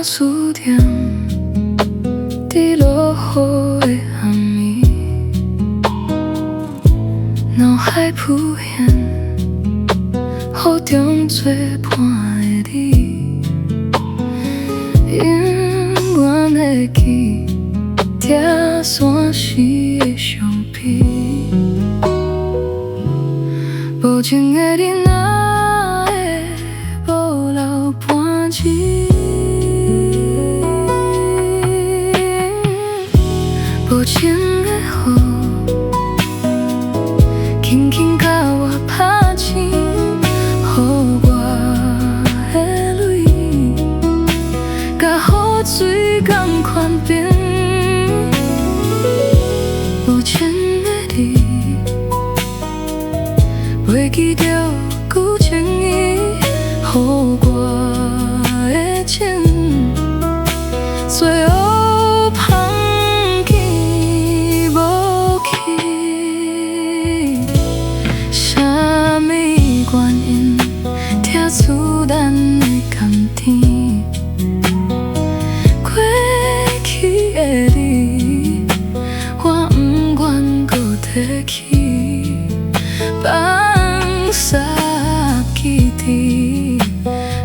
四點，佇落雨的暗暝，腦海浮現雨中做伴的你，永遠會記拆散時的傷悲。無情的你哪會無留半字？無情的雨，輕輕共我拍醒，予我的淚，佮雨水仝款冰。無情的你，袂記著舊情意，予我的情最後芳去無去。啥物原因拆除咱的感情？過去的你，我毋願閣提起，放捒記佇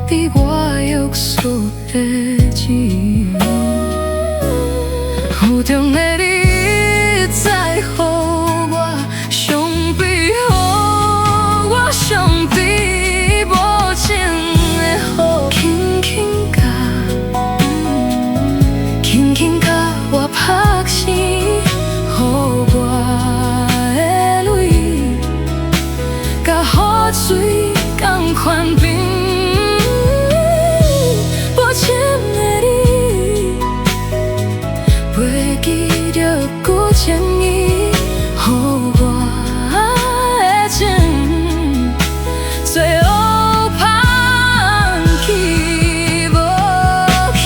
你我約束的字。雨中的你再予我傷悲，予我傷悲。無情的雨，輕輕共，輕輕共我拍醒，予我的淚，佮雨水仝款冰。無情的你，袂記著舊情意，予我的情最後芳去無去。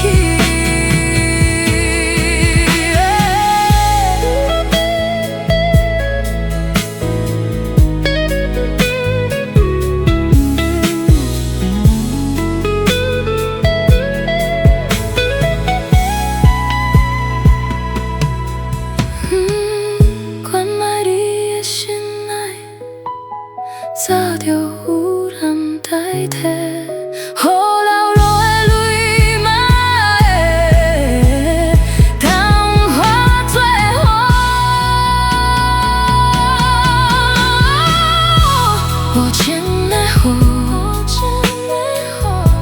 關賣你的心內，早就有人代替，予流落的淚嘛會淡化做雨。無情的雨，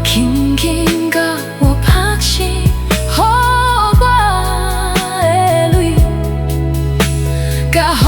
輕輕共我拍醒，予我的淚，佮雨